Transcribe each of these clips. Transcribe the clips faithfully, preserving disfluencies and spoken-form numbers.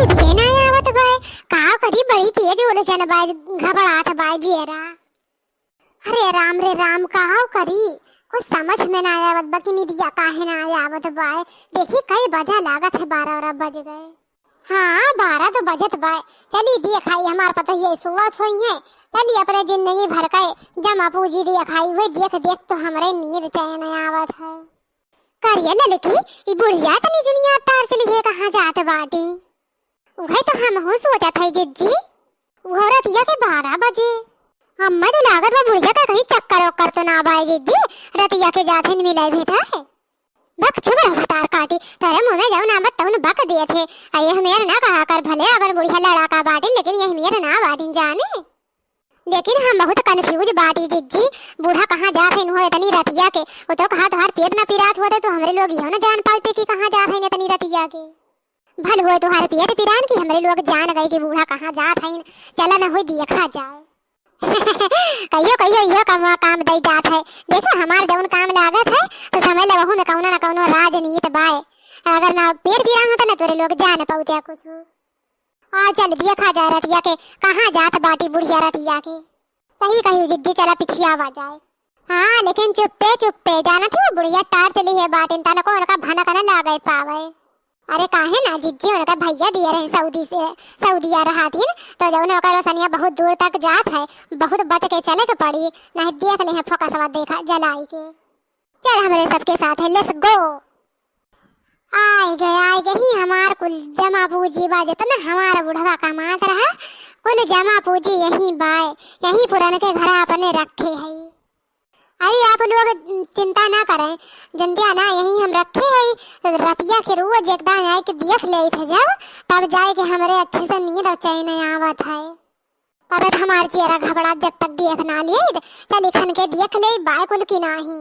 निदिया ना आवत बाय, का करी, बड़ी तेज उलझन बाय, घबरात बाय जियरा। अरे राम रे राम, का करी, कुछ समझ में ना आवत बा कि निदिया काहे ना आवत बाय। देखी कई बजा लागत है, बारह बारह बज गए। हाँ, बारह तो बजत बाय। चली देखाई, हमार पतोहिया सोवत होइहैं। चली अपने जिंदगी भर के जमा पूँजी देखाई, वही देख देख तो हमरे नींद चैन आवत है। करिया ललकी, ई बुढ़िया तनी जुनिया तार चली है, कहाँ जात बाटी? उहै तो हमहू सोचत है जिज्जी, उहो रतिया के बारह बजे। हम्मे तो लागत बा बुढ़िया के कहीं चक्कर ओक्कर तो ना बाय जिज्जी, रतिया के जात है मिले भेटाए। बक चुप रह भतार काटी, तोरे मुँह में जौन आवत तौन बक देत है। आ यह मेर ना कहा कर, भले अपन बुढ़िया लड़ाका बाटिन, लेकिन यह मेर ना बाटिन जाने। लेकिन हम बहुत confuse बाटी जिज्जी, बूढ़ा कहाँ जात है इन्हों इतनी रतिया के? वो तो कहा तोहार पेट ना पिरात होते तो हमरे लोग इहो ना जान पाते कि कहाँ जात है इतनी रतिया के। भल होए तोहार पेट पिरान कि हमरे लोग जान गए कि बूढ़ा कहाँ जात है, चला ना होई देखा जाए। कहियो कहियो इहो काम, काम दई जात है। देखो हमार जौन काम लागत है तो समझ ले वहू में कौनो ना कौनो राजनीत बाय। अगर ना पेट पिरान होता ना तोरे लोग जान पाउते कुछ। आ चल देखा जाए रतिया के, कहाँ जात बाटी बुढ़िया रतिया के। सही कही जिज्जी, चला पिछियावा जाए। हाँ, लेकिन चुप्पे चुप्पे, जानत ही वो बुढ़िया तार चली है बाटिन, तनको उनका भनक न लागे पावे। अरे काहे ना जिज्जी, उनका भैया दिए रहे सऊदी से, सऊदिया रहा दिन, तो जौन ओकर रोशनिया बहुत दूर तक जात है, बहुत बच के चले के पड़ी, नहीं देख ले हैं फोकसवा देखा जलाई के। चल हमरे सबके साथ है, let's go। आइ गए, आइ गए ही हमार कुल जमा पूँजी बा, जितना हमार बुढ़वा कमात रहा, कुल जमा पूँजी यहीं बाय, यहीं पुरन के घर अपने रखे है। अरे आप लोग चिंता ना करें, जंदिया ना यहीं हम रखे है, रतिया के रोज एक दान आए के देख लेइत है जब, तब जाए के हमरे अच्छे से नींद और चैन आवत है। तबे तो हमार जियरा घबड़ा जब तक देख ना लिए, चली खन के देख ले बाय कुल की नाही।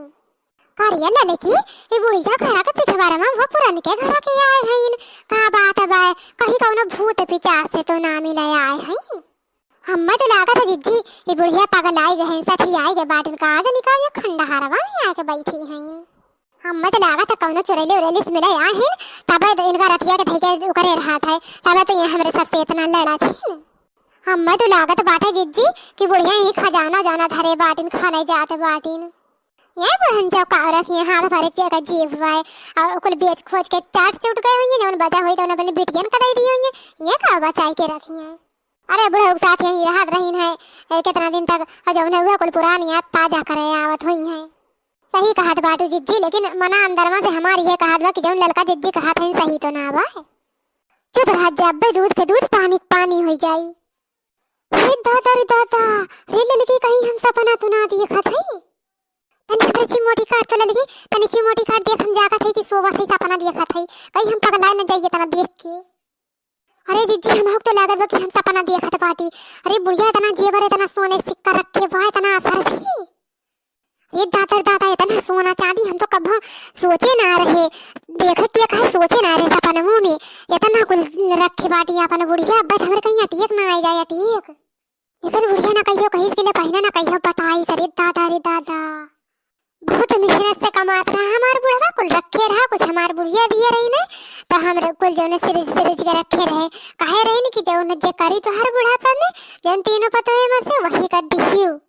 करिया ललकी, ई बुढ़िया घरा के पिछवाड़ा में वो पुरन के घर के आए हईन। का बात बा, कहीं कौनो भूत पिचास से तो ना मिले आए हईन? हम्मे तो लागत है जिज्जी, ई बुढ़िया पगल आए गए हैं, सठी आए गए बाटिन का, आज निकाल ये खंडहरवा में आके बैठी हईन। हम्मे तो लागत है कौनो चुड़ैली उड़ैली से मिले आए हईन, तबे तो इनका रतिया के धई के उकरे रहत है, तबे तो ये हमरे सबसे इतना लड़त हईन। हम्मे तो लागत बाटे जिज्जी कि बुढ़िया यही खजाना जाना धरे बाटिन, खाने जात बाटिन। ये बुढ़न चौका रखिए हाथ भरे चेक जीव बाय, और कुल बेच खोज के चाट चुट गए हुई हैं, जौन बचा हुई तो उन्हें अपनी बिटियन का दे दी हुई हैं, ये का बचाई के रखी हैं। अरे बुढ़ऊ के साथ यहीं रहत रहीन है, ए, कितना दिन तक, और जौन हुआ कुल पुरानी याद ताजा करे आवत हुई हैं। सही कहत बाटू जिज्जी, लेकिन मना अंदरवा से हमार ये कहत बा कि जौन ललका जिज्जी कहत हैं सही तो ना बा। चुप रह जा, अब्बे दूध के दूध, पानी के पानी होई जाई। हे दादा रे दादा, रे ललकी, कहीं हम सपना तो ना देखत हई? तनी हमरे चिमोटी काट तो ललकी, तनी चिमोटी काट, देख हम जागत हई कि सोवत हई, सपना देखत हई, कहीं हम पगलाए न जाइए तना देख के। अरे जिज्जी, हमहू के तो लागत बा कि हम सपना देखत बाटी। अरे बुढ़िया इतना जेवर, इतना सोने सिक्का रखे बा, इतना असर भी। रे दादा रे दादा, इतना सोना चांदी हम तो कभो सोचे ना रहे, देखे के कहे सोचे ना रहे सपनवो में। इतना कुल रखे बाटी अपन बुढ़िया, बस हमरे कहीं अटियक ना आए जाए, अटियक। एकर बुढ़िया ना कहियो कहिस के ले पहिना, ना कहियो बताइस, अरे दादा रे दादा। बहुत मेहनत से कमात रहा हमार बुढ़वा, कुल रखे रहा, कुछ हमार बुढ़िया दिए रही ने, तो हम र-, कुल जौन सिरिज सिरिज के रखे रहे। कहे रही न कि जौन जे करी तोहर बुढ़ापा में, जौन तीनों पतोहे में से वही कर दिहियो।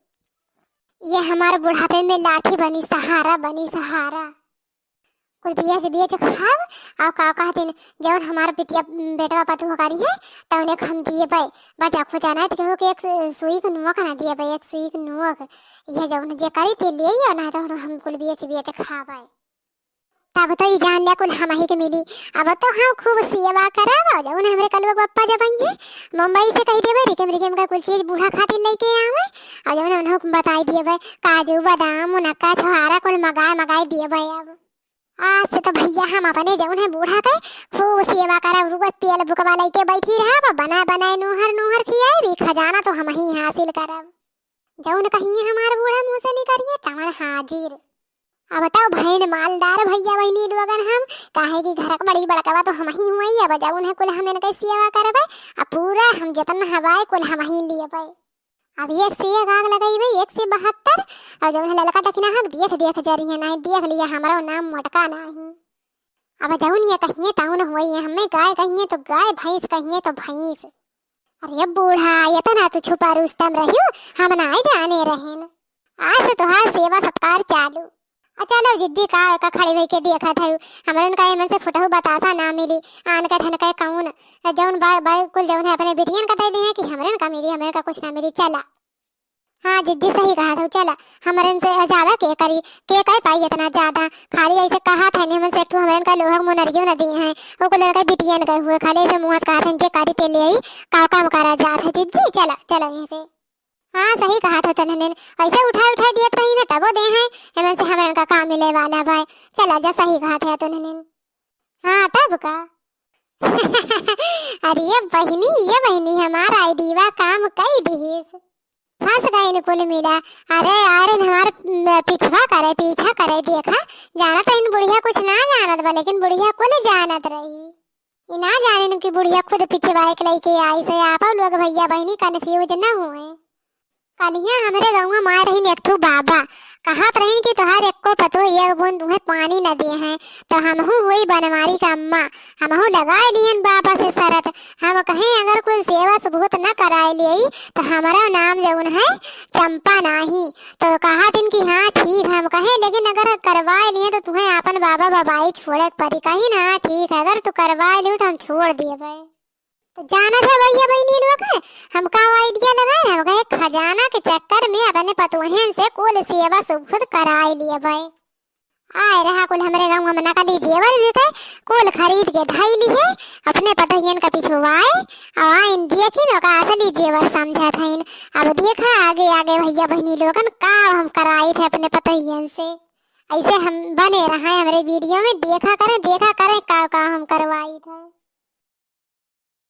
ये हमार बुढ़ापे में लाठी बनी, सहारा बनी, सहारा। कुल बेच बेच खाब, और का कहतिन, जौन हमार बिटिया, बेटवा पतोह करी है, तौने के हम दिएबै। बचा खुचा नाहीं तो केहू के एक सुई के नोक ना दिएबै, एक सुई के नोक। यह जौन जे करी ते ले आइयो, ना तो हम कुल बेच बेच खाबै। तब तो ई जान लिया कुल हमही के मिली। अब तो हम खूब सेवा करब, और जौन हमरे कलुआ के पप्पा जब अइहें, मुंबई से कहि देबै, रिकिम रिकिम का कुल चीज बूढ़ा खातिर लइके आवै, और जौन उन्हों के बताई देबै, काजू, बादाम, मुनक्का, छोहारा कुल मगाए मगाए देबै अब। आज से तो भइया हम अपने जौन है बूढ़ा के खूब सेवा करब, रुआ तेल बुकवा लइके बैठी रहब, बनाए बनाए नोहर नोहर खियाइब, ई खजाना तो हमही हासिल करब। जौन कहिए हमार बूढ़ा मुँह से निकरिए, तवन हाजिर। अब तो भइन मालदार भइया बहिनी लोगन हम, काहे कि घर के बड़ी बड़कवा तो हमही हुई, अब जौन है कुल हम इनके सेवा करबै, अब पूरा हम जितना हवाए कुल हमही लेबै। अब एक से एक आग लगइबै, एक से बहत्तर, और जौन है ललका दखिना हक, देख देख जरिए नाहीं, देख लिया हमरो नाम मोटका नाहीं। अब जौन ये कहिए तौन होई, हमें गाय कहिए तो गाय, भैंस कहिए तो भैंस। अरे बूढ़ा, इतना तू छुपा रुस्तम रहियो, हम नाहीं जाने रहेन। आज से तोहार सेवा सत्कार चालू। आ चलो जिज्जी, का, का खड़ी होई के देखत है, हमरन का एमन से फुटहु बतासा ना मिली। आन के धन के कौन, जौन बा, बा, कुल जौन है अपने बिटियन का दे दिए कि हमरन का मिली, हमरन का कुछ ना मिली। चला। हाँ जिज्जी, सही कहत हौ, चला, हमरन से ज्यादा के करी, के कह पाई इतना ज्यादा। खाली ऐसे कहत है, हमन से एक ठो हमरन का लोहक मुनरियो न दिए हैं, वो कुल लड़का बिटियन गए हुए, खाली ऐसे मुँह से कहत हैं, जे करी ते ले आई, का काम करा जात है। जिज्जी, चला, चला यहीं से। हाँ, सही कहत हौ तनहनिन, ऐसे उठा उठा दियत रही ना, तबो दे हैं, एमन से हमरन का काम मिले वाला भाई। चला जा, सही कहत है तनहनिन। हाँ, तब का। अरे ये बहिनी, ये बहिनी हमार आइडिया काम कई दिहिस। फंस गइन कुल मिला। अरे यार, इन हमार, म, पिछवा करे, पीछा करे, देखा, जानत है इन बुढ़िया कुछ ना जानत बा, लेकिन बुढ़िया कुल जानत रही। ई ना जानिन कि बुढ़िया खुद पिछवा एक लइके आई से, आपा लोग भैया बहिनी confuse न हुए। कलिया हमरे गौवा मार रहीन एक ठो बाबा, कहत रहीन कि तोहार एक्को पतो एक बूंद तुहें पानी न दे हैं, तो हमहू हुई बनवारी का अम्मा, हमहू लगाए लियन बाबा से शरत। हम कहें अगर कुल सेवा सबूत न कराए लियई तो हमारा नाम जौन है चंपा नाही। तो कहत इन कि हाँ ठीक है, हम कहें लेकिन अगर करवाए लिए तो तुहें आपन बाबा बबाई छोड़े के परी। कही ना ठीक है, अगर तू करवाए लियो तो हम छोड़ दिए भाई। तो जानत है भैया बहिनी लोग, हम का आइडिया लगाए, हम कहे खजाना के चक्कर में अपने पतोहन से कुल सेवा सुबुध कराए लिए भाई। आए रहा कुल हमरे गाँव में नकली जेवर बिके, कुल खरीद के धई लिए, अपने पतोहियन का पिछुआए, अब आइन देखिन ओका असली जेवर समझत हइन। अब देखा आगे आगे भैया बहिनी लोगन का हम कराइत है अपने पतोहियन से। ऐसे हम बने रहा हमरे वीडियो में, देखा करें, देखा करें का का हम करवाइत है।